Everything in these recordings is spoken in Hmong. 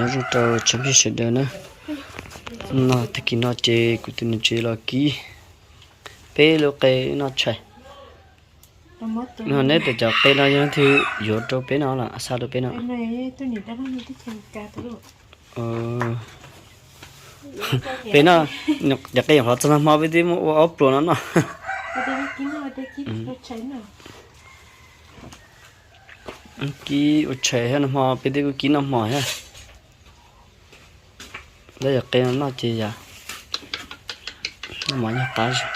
Zoo rau tsoom phooj ywg sawv daws na. No tag kis no ces kuv tus niam tsev los kib peb lub qe noj tshais. No neb tias cov qe no yog leej twg yuav rau peb no los xa rau peb no? Peb no, cov qe nyuam qhuav txog nag hmo peb twb muab ua ob pluas no noj. Kib ua tshais thiab, nag hmo peb twb kuj kib noj hmo thiab. Tab yog qe no noj ces yam noj mov nyuag qab zog.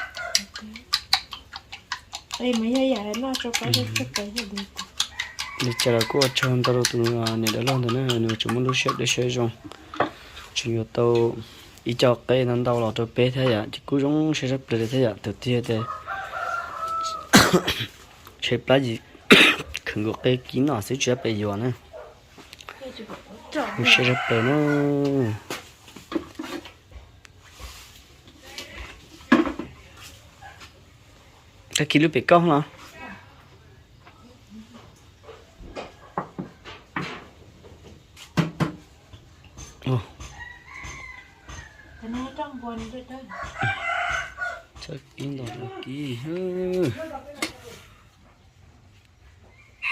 Li cas los kuj ua tsaug ntau rau tus niam dab laug ntawd na, nws tseem muaj lub siab dawb siab zoo, tseem yuav tau ib co qe no ntau los rau peb thiab yom, ces kuj zoo siab tshaj plaws li thiab yom. Thaum twg tias tshaib plab ces khwv nkaus qe kib noj xwb tsis tau pes yuav na. Zoo siab tshaj plaws na. Koj kib lub pem kauj los? Ib ntau kib.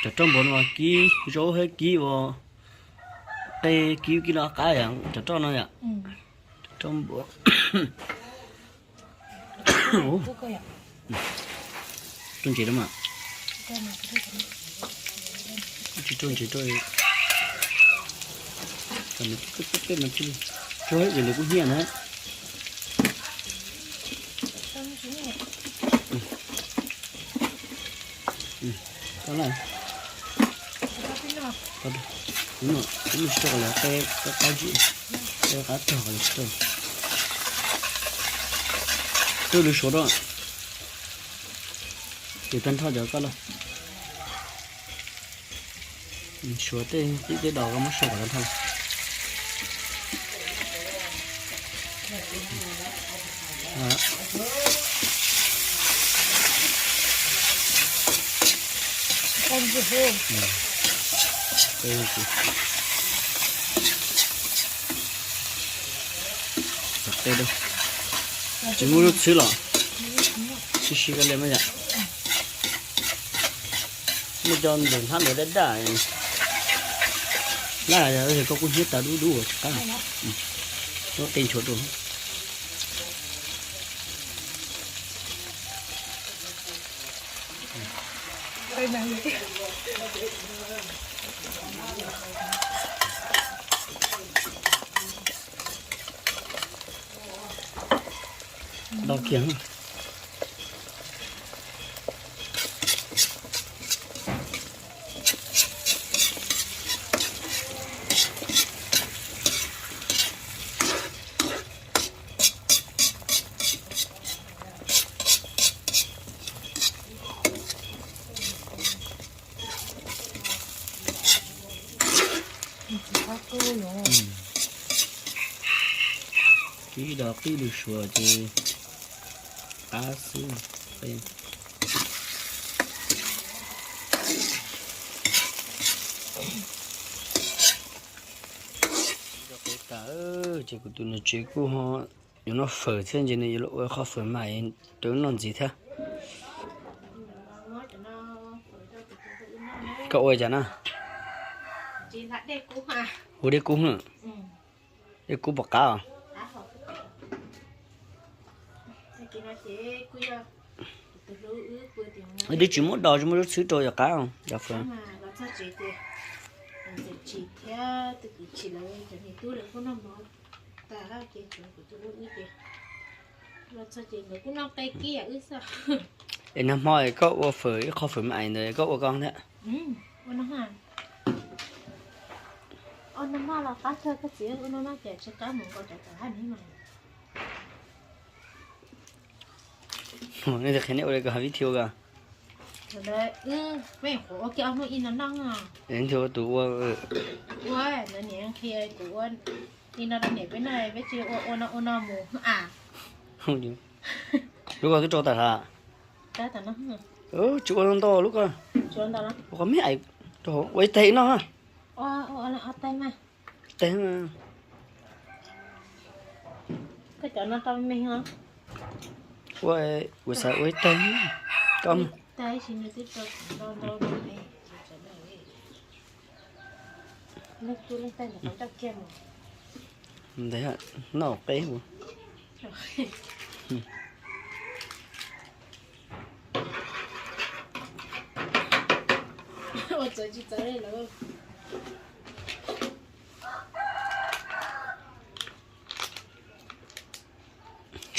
Cov roj npuas no kib zaub thiab kib ua qe, kib kib los qab yom, cov roj no yom. Cov roj npuas. Roj ntses rau mas. Tsis roj ntses rau. Tsuag ces nws kuj hiaj na. Tau na. Kuv tsis tau qhov lawv qe qab zib, qe qab tog qhov lawv tsis tau. Twb lwv suav rau. Ces tag nrho cov koj los. Suav tej tib tej dos koj muab suav kom tag nrho. Tsis muaj lub txhwb los? Sib sib koj li mas yom. Muaj cov ntawm hnab ntawd daj daj. Laj yog koj kuj hnyiab tas dub dub tsis qab. Muab qe nchuav rau. Ntau kiag. Kib dos qij lwm suav ces qab xwb. Ces kuv tus niam tsev kuj ho yuav noj fawm thiab ces nws yuav los ua qhov fawm mas rau noj ntxiv thiab. Koj ua cas na? Ua dej kub. Dej kub puas qab os? Twb tsis muab dos, tsis muab lub txhwb rau yog qab os cov fawm. Es nag hmo koj ua fawm ib qho fawm me ais ntawd koj ua koj thiab. Nej qhia nej ua li ko hais vib thi ua ko. Vib thi ua tus ua. Lub ko twb rau tas hla. Tsis ua ntau lub ko. Ua qhov me ais rau hauv ua ib teg ib noj. teg. Ua, ua xav ua ib teg. Koj ntawd noj qeb.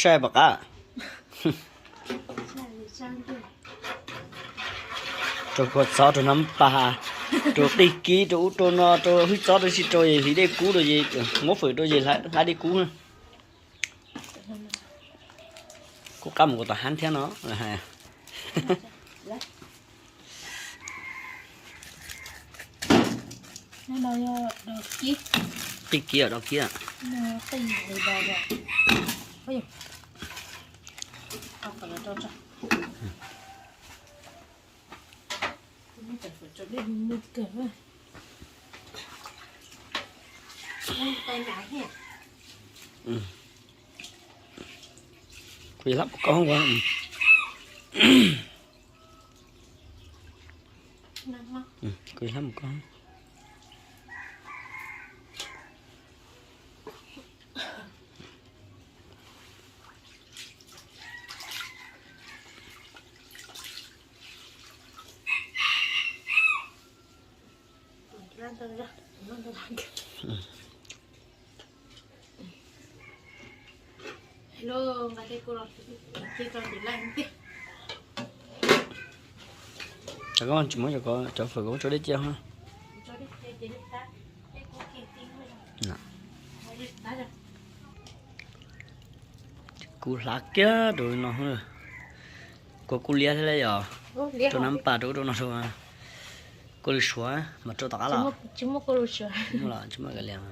Saib puas qab. Rau kua txob rau nab pas, rau qij kib rau ub rau no rau hwj txob rau tsis rau es hliv dej kub rau es muab fawm rau es hlab dej kub. Kuj qab mus kuv tom hab thiab no. Qij kib os, dau kib. Kuv hlab mus koj. Kuv hlab mus koj. Cov koj tsis muab cov fawm koj tso dej cia. Kuv hlab kiag rau no, kua kuj liab thiab yom. Rau nab pas rau ub rau no rau. Kua lwm suav mas rau tom qab los. Tsis muaj kav liam.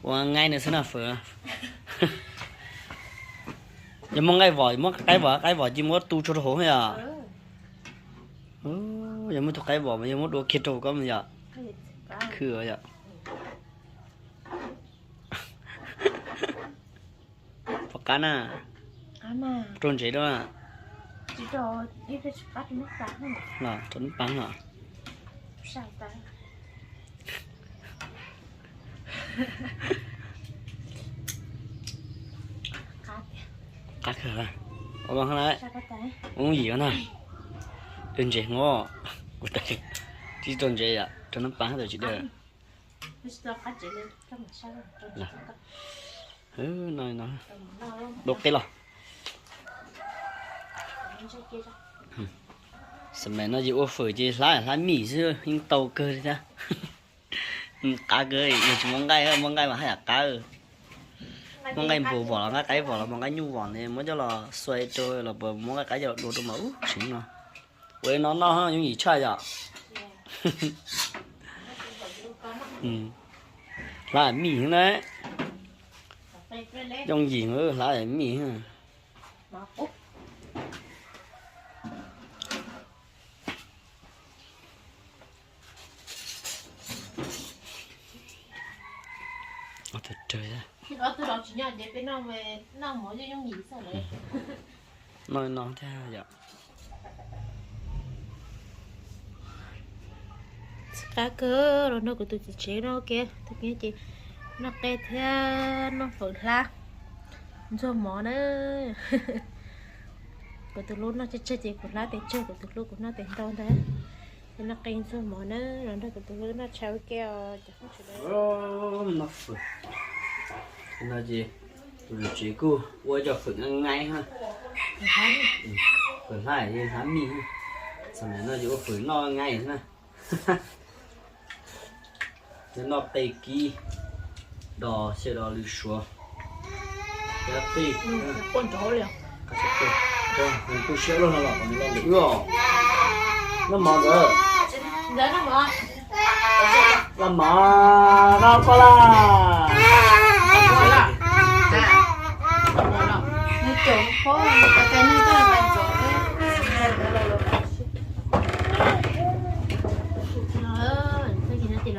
Ua nqaij no xwb na fawm. Yog muaj nqaij vos, muab qaib vos, qaib vos cia muab tu tsuag rau hauv yom. Yog muaj tus qaib vos mas yog muab dua kiag rau koj mus yom. Khw yom. Puas qab na? Rau ntsev rau na. Rau nab pas los. Qab kawg. Ua yim na. Rau ntsev os. Kuv tsis rau ntsev yom, rau nab pas tsis dawb. Dua qeb los. Xam mais no ces ua fawm ces hlab hlab mij xwb yeej tau kawg li thiab. Qab kawg, yog tsis muaj nqaij, muaj nqaij mas haj yam qab. Muaj nqaij npua vos los nqaij qaib vos los muaj nqaij nyuj vos ne, muab coj los xuas rau los puas muab nqaij qaib coj los dua rau mas ub tsev no. Ua li no noj yooj yim tshaj yom. Hlab mij na. Yooj yim hlab mij. Noj no thiab yom. Qab kawg los nrog kuv tus txiv tsev no ua ke, tus pem ces noj qe thiab noj fawm hlab ntxuag mov na. Kuv tus hlub noj tsawg tsawg ces kuv hlab tes tsawg, kuv tus hlub kuv noj tes ntau ntag. Ces noj qe ntxuag mov na, los nrog kuv tus hlub noj tshais ua ke os cov phooj ywg sawv daws. Noj fawm. No ces tus tsev kuj ua ib co fawm nqaij nqaij na. Fawm hlab, hlab mij. Xam mais no ces ua fawm noj nqaij xwb na. Noj qe kib, dos xyaw dos lwm suav, qe, kuj siab luaj no los kom nws los ntawm wb os. Noj mov ntawd. Los mov, noj koj laj.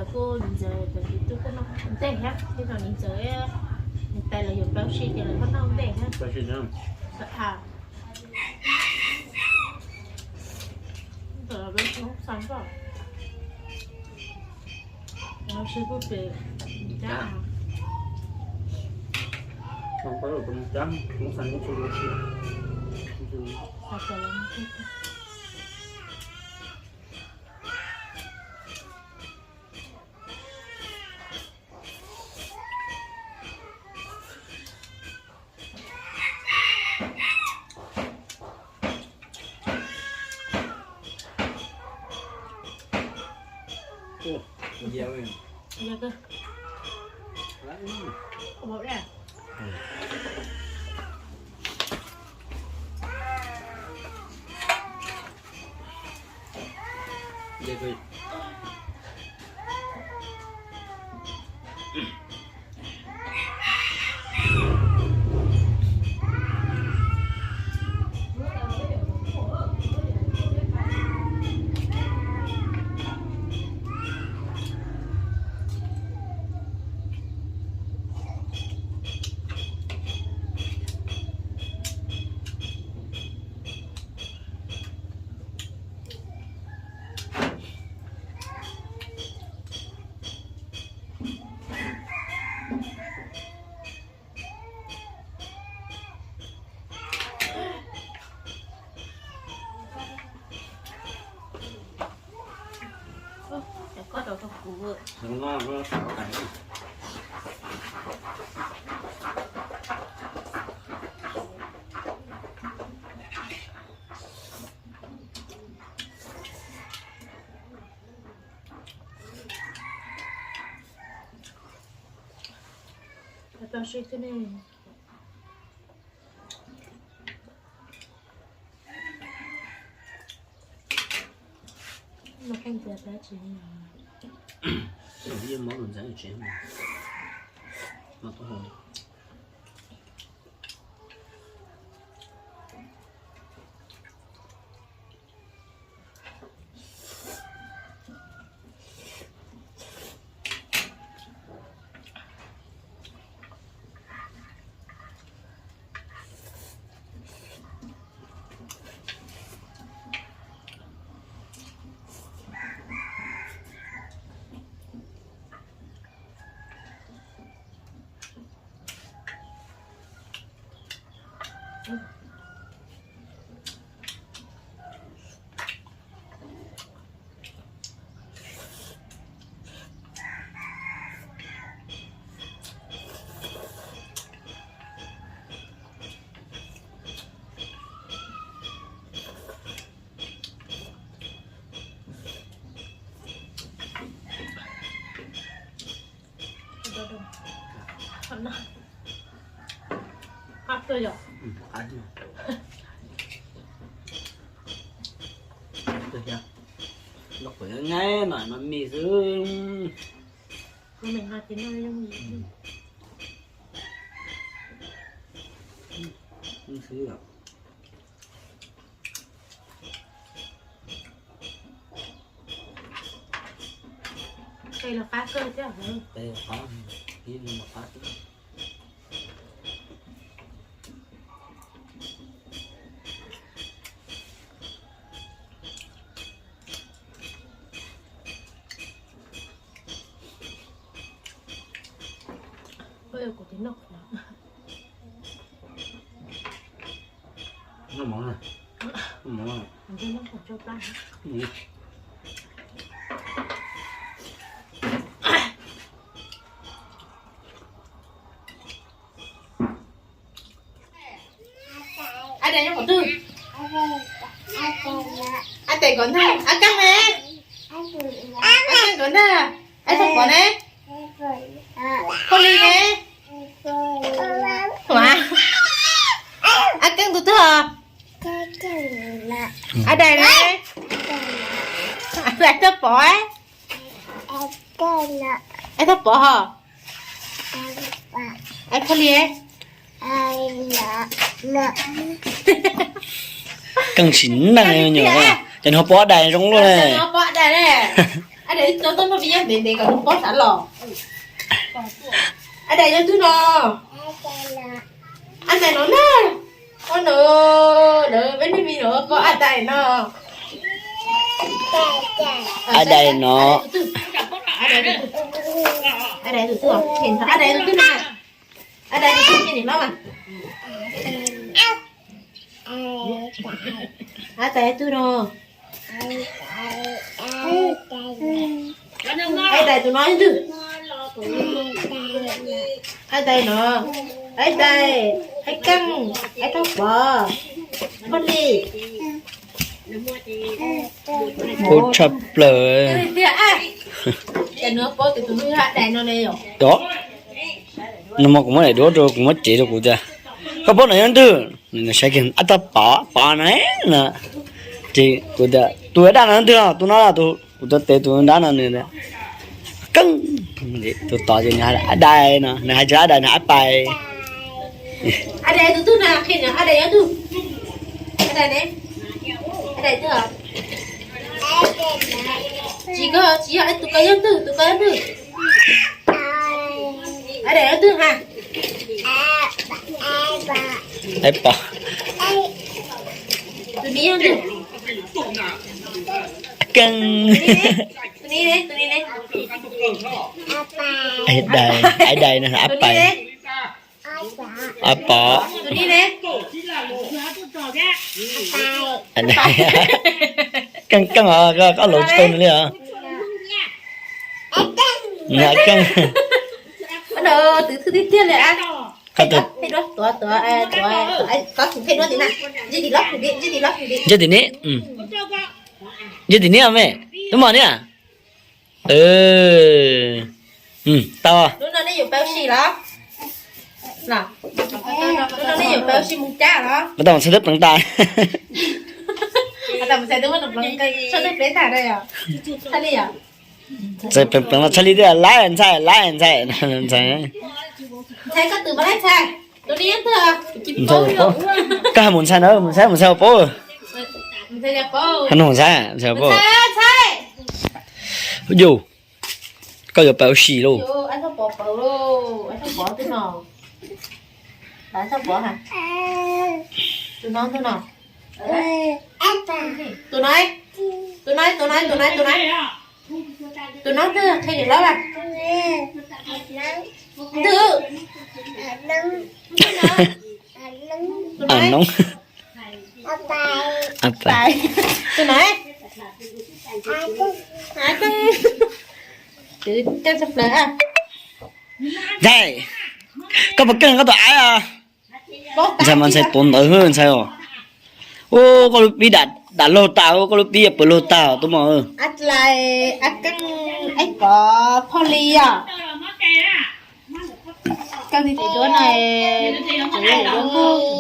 Kuj niam ntxawm cov kwv tij kuj noj ntej thiab, tej zaum niam ntxawm niam tais los yuav plaub tsib ces lawv kuj noj ntej thiab. Plaub tsib thiab. Xav tham. Ntawm peb Hmoob xav noj. Lawv sib pub pem cab. Hmoob pab lawm Hmoob cab, Hmoob xav noj tsis lub siab. Tau sib twb ne. Yeej mob lus ntxeev tsev mas, mob taub hau. Qab kawg yom. Qab kawg thiab. Noj qhuav nqaij no mas mis xwb. Kuv me no ces noj yooj yim. Xwb yom. Qe los qab kawg thiab. Qe los qab, ib no los qab thiab. Noj mov na. Noj mov na. Ab Dais nyob qhov twg? Ab Tais kom ntag. Ab Keeb ne? Ab Keeb kom ntag. Ab Thoj Pov ne? Phoj Lis ne? Ab Keeb tus twg os? Ab Dais ne? Ab Thoj Pov. Ab Thoj Pov hos? Ab Phoj Lis. Keej sim neej nyuam, cov no pom Ab Dais zoo luaj ne. Ab Dais ne? Ab Dais Tau tau no peb nyob ntev ntev kom nws paub xav los. Ab dais yog twg no? Ab dais no na. Ua no, lawv peb neeg me nyuam ko ab dais no. Ab dais no. Ab dais tus twg? Ab dais tus twg na? Ab dais tus twg, niam hlob mas? Ab dais twg no? Ab dais tus no twg? Ab dais no, ab dais, ab keej, ab thaj pov, poj lis. Paub tshaj plaws. Tiag, cas nws paub tias tus no yog ab dais no ne yom? Yog. Nag hmo kuv muab daim duab rau, kuv muab cev rau kuv tias, koj paub no yog leej twg? Nws saib kiag, ab, tab pov pov na no. Ces kuv tias tus daj no leej twg no? Tus no, kuv tuav tes tus dab no nws tias, keej. Tus tod ces nws hais ab dais no, nws hais tsis ab dais, nws ab pais. Ab dais tus twg na, qhia nws ab dais yog twg? Ab dais ne? Ab dais twg? Tsis, koj tsis yog, tus ko yog twg, tus ko yog twg? Ab dais yog twg ha? Ab pov. Tus ni yog twg? Keej. Tus ni ne, tus ni ne? Ab dais, ab dais no ab pais. Ab pov. Tus ni ne? Keej keej os, koj laus tsis tau nws li os. Keej. Twb thwj tiag tiag li. Tuav, tuav, tuav, tuav tim na. Ntsia tim ni, ntsia tim ni me, tub mos ni. Tau. Lub no nej yuav pab ua si los? Lub no nej yuav pab ua si mus cab los? Tau, txhais teb pleev tas. Txhais teb pleev tas, txhais li tias laib ntxhais, laib ntxhais, ntxhais. Ntxhais, koj twm mas laib ntxhais. Tus ni yog twg? Koj hais mus ntxhais na, mus ntxhais, mus ntxhais ua paub. Hais mus ntxhais, ntxhais ua paub. Yus, koj yuav pab ua si lauj. Tus no, tus no, tus no, tus no, tus no. Tus no twg, qhia niam hlob mas. Twg? Tus no. Tus no. Ntxhais, koj puas keej koj tus aib os? Ntxhais mas ntxhais tuav ntawv ntxhais os. Ua koj lub pib dam laug tag, koj lub pib pawg laug tag tub mos. Ab dais, ab keej, ab pov, phauj Lis yom. Koj tus duab no, tus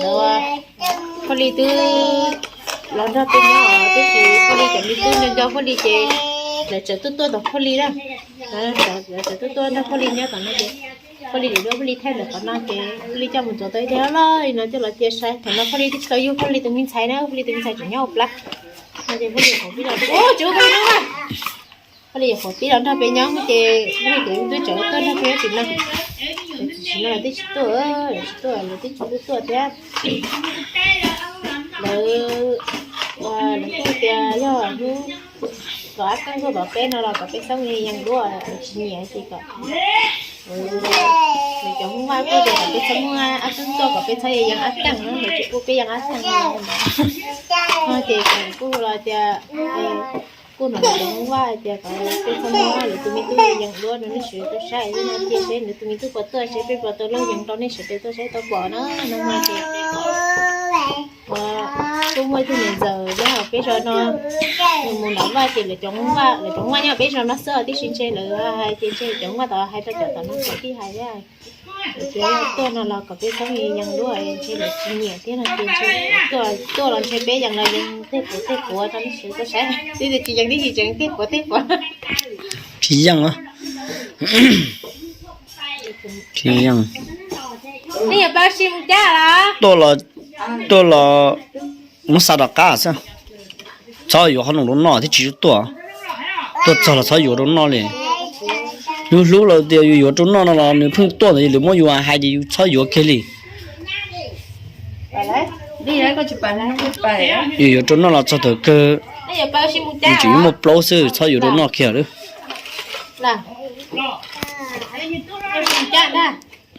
duab, phauj Lis twb los nrog peb nyob os, tab sis phauj Lis cov me tub nco nco phauj Lis ces lawv txawm tuaj tuaj tom phauj Lis na. Lawv txawm tuaj tuaj nrog phauj Lis nyob tom no ces phauj Lis lwm duab phauj Lis thaij ntawm qhov no ces phauj Lis coj mus txuas tau ib teg loj loj li no coj los cia saib. Thaum no phauj Lis twb tsis tau yug phauj Lis tus me ntxhais na, phauj Lis tus me ntxhais tseem nyob hauv plab. No ces phauj Lis qhuav pib los, phauj Lis yuav qhuav pib los nrog peb nyob ces phauj Lis tus twb tseem tuaj nrog peb nyob tim no. Tam sim no lawv twb tsis tuaj, lawv tsis tuaj, lawv twb tsis tuaj tuaj thiab. Lawv, lawv kuj tias yog hnub kom ab keej tuaj tom peb no los kom peb txhob mus yees duab, tsis nyiam ces kom, lawv cov Hmoob Vaj kuj tias kom peb txhob muab ab keej tuaj, kom peb txhob yees ab keej, lawv tsis pub peb yees ab keej no. No ces kuv kuj los tias, kuj hnov lawv cov Hmoob Vaj tias kom peb txhob muab lawv tus me tub yees duab rau nej sawv daws tau saib, no cia seb lawv tus me tub puas tuaj, seb peb puas tau luag yees rau nej sawv daws tau saib tau pom na. No mas ces kuj muaj ib tug niam ntxawm nyob peb zos no, nws mus nram vaj ces lawv cov Hmoob Vaj, lawv cov Hmoob Vaj nyob peb zos no xwb, tiam sis ntshe lawv hais ces ntshe lawv cov Hmoob Vaj tod hais rau cov tom no txawm tij hais thiab. Lawv tias yog tuaj no los kom peb txhob yees duab, ntshe lawv tsis nyiam thiab no ces ntshe tuaj, tuaj los ntshe peb yees los yees tej puav tej puav rau nej sawv daws tau saib, twb tias tsis yees tib si tseem tej puav tej puav. Tsis yees, tsis yees. Nej yuav pab ua si mus cab los? Tuaj los, tuaj los muab xa rov qab xwb. Txhob yuav qhob noom rau noj thiab tsis tuaj. Tuaj txog los txhob yuav rau noj li. Yus hlub lawv tias yus yuav rau noj no los nws pheej tuaj ntawd, lwm muab yus hais ces yus txhob yuav kiag li. Yus yuav rau noj los txog thaum kawg, yus tseem yuav muaj plaub xwb, txhob yuav rau noj kiag lawm.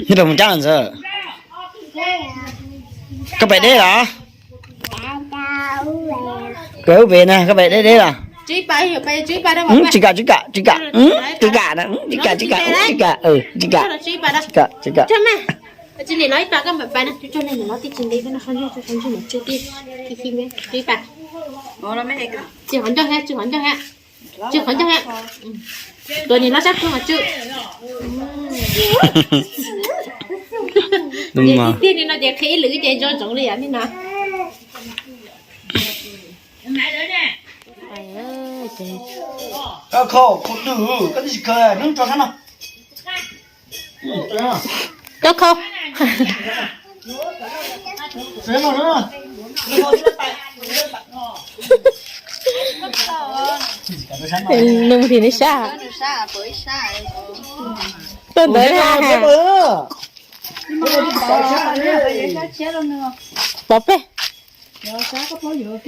Neb pais mus cab los ntxawm? Koj pais deb los? Koj ub pem na, koj pais deb deb los? Tsis kam, tsis kam, tsis kam, tsis kam na, tsis kam, tsis kam, tsis kam, tsis kam, tsis kam. Tsis qhov ncauj, tsis qhov ncauj. Tsis qhov ncauj, tus niam loj sab kub mas tsw. Tiag li no ces qhia ib lwm ces zoo tsoom li yam li no. Koj khau, khau twg, koj twb tsis khaws hnub tso sab no. Koj khau. Nws mus tim nws sab. Tuaj ntawd na. Pov peb. Cov phooj ywg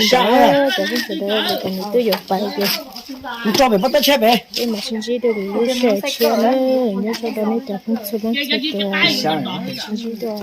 sawv daws, nws twb yuav pais ces peb mam sib ntsib dua lwm lub sij hawm tshiab na. Nyob zoo rau nej cov phooj txhua leej txhua tus, sib ntsib dua.